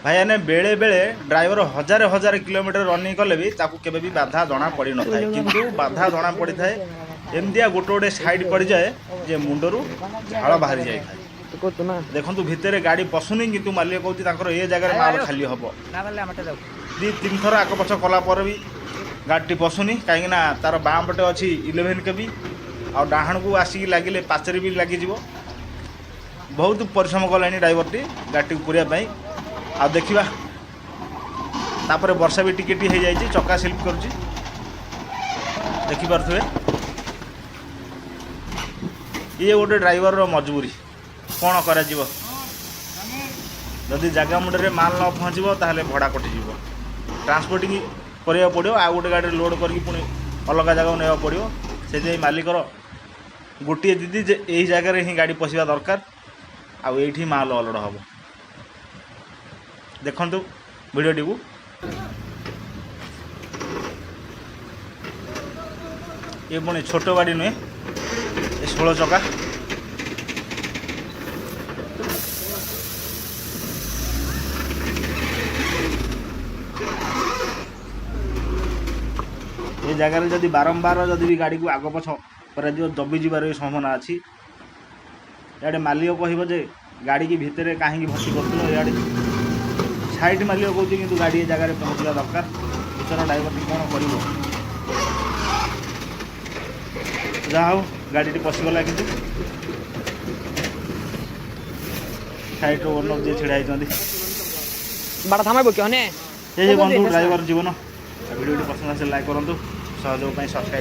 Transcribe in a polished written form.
ଭାଇମାନେ, ବେଳେ ବେଳେ ଡ୍ରାଇଭର ହଜାରେ ହଜାରେ କିଲୋମିଟର ରନିଂ କଲେ ବି ତାକୁ କେବେ ବି ବାଧା ଜଣା ପଡ଼ିନଥାଏ। କିନ୍ତୁ ବାଧା ଜଣା ପଡ଼ିଥାଏ ଏମିତିଆ ଗୋଟେ ଗୋଟେ ସାଇଡ଼୍ ପଡ଼ିଯାଏ ଯେ ମୁଣ୍ଡରୁ ଝାଳ ବାହାରି ଯାଇଥାଏ। ଦେଖନ୍ତୁ, ଭିତରେ ଗାଡ଼ି ପଶୁନି, କିନ୍ତୁ ମାଲିକ କହୁଛି ତାଙ୍କର ଏ ଜାଗାରେ ମାଲ ଖାଲି ହେବ। ଦୁଇ ତିନି ଥର ଆଗ ପଛ କଲା ପରେ ବି ଗାଡ଼ିଟି ପଶୁନି, କାହିଁକିନା ତାର ବାଁ ପଟେ ଅଛି 11 କେବି ଆଉ ଡାହାଣକୁ ଆସିକି ଲାଗିଲେ ପାଚେରୀ ବି ଲାଗିଯିବ। ବହୁତ ପରିଶ୍ରମ କଲାଣି ଡ୍ରାଇଭରଟି ଗାଡ଼ିଟିକୁ ପୁରିବା ପାଇଁ। ଆଉ ଦେଖିବା, ତାପରେ ବର୍ଷା ବି ଟିକେ ଟିକେ ହେଇଯାଇଛି, ଚକା ସ୍ଲିପ୍ କରୁଛି, ଦେଖିପାରୁଥିବେ। ଇଏ ଗୋଟେ ଡ୍ରାଇଭରର ମଜବୁରି, କ'ଣ କରାଯିବ? ଯଦି ଜାଗା ମୁଣ୍ଡରେ ମାଲ ନ ପହଞ୍ଚିବ, ତାହେଲେ ଭଡ଼ା କଟିଯିବ, ଟ୍ରାନ୍ସପୋର୍ଟିଂ କରିବାକୁ ପଡ଼ିବ, ଆଉ ଗୋଟେ ଗାଡ଼ିରେ ଲୋଡ଼ କରିକି ପୁଣି ଅଲଗା ଜାଗାକୁ ନେବାକୁ ପଡ଼ିବ। ସେଥିପାଇଁ ମାଲିକର ଗୋଟିଏ ଜିଦି ଯେ ଏଇ ଜାଗାରେ ହିଁ ଗାଡ଼ି ପଶିବା ଦରକାର ଆଉ ଏଇଠି ମାଲ ଅଲୋଡ଼ ହେବ। ଦେଖନ୍ତୁ ଭିଡ଼ିଓଟିକୁ। ଏ ପୁଣି ଛୋଟ ଗାଡ଼ି ନୁହେଁ, ଏ 16 ଚକା। ଏ ଜାଗାରେ ଯଦି ବାରମ୍ବାର ଯଦି ବି ଗାଡ଼ିକୁ ଆଗ ପଛ କରାଯିବ, ଦବି ଯିବାର ବି ସମ୍ଭାବନା ଅଛି। ଇଆଡ଼େ ମାଲିକ କହିବ ଯେ ଗାଡ଼ିକି ଭିତରେ କାହିଁକି ଭର୍ତ୍ତି କରୁଥିଲ। ଇଆଡ଼େ ସାଇଡ଼୍ ମାଲିକ କହୁଛି, କିନ୍ତୁ ଗାଡ଼ି ଏ ଜାଗାରେ ପହଞ୍ଚିବା ଦରକାର। ଭିତର ଡ୍ରାଇଭରଟି କ'ଣ କରିବ? ଯାହା ହଉ, ଗାଡ଼ିଟି ପଶିଗଲା। କିନ୍ତୁ ସାଇଡ଼୍ର ଓନର୍ ଯିଏ ଛିଡ଼ା ହେଇଛନ୍ତି। ବାଡ଼ା ଥାମାଇବ କି? ଏ ଯେ ବନ୍ଧୁ, ଡ୍ରାଇଭର ଜୀବନ। ଭିଡ଼ିଓଟି ପସନ୍ଦ ଆସିଲେ ଲାଇକ୍ କରନ୍ତୁ, ସହଯୋଗ ପାଇଁ ସବସ୍କ୍ରାଇବ୍।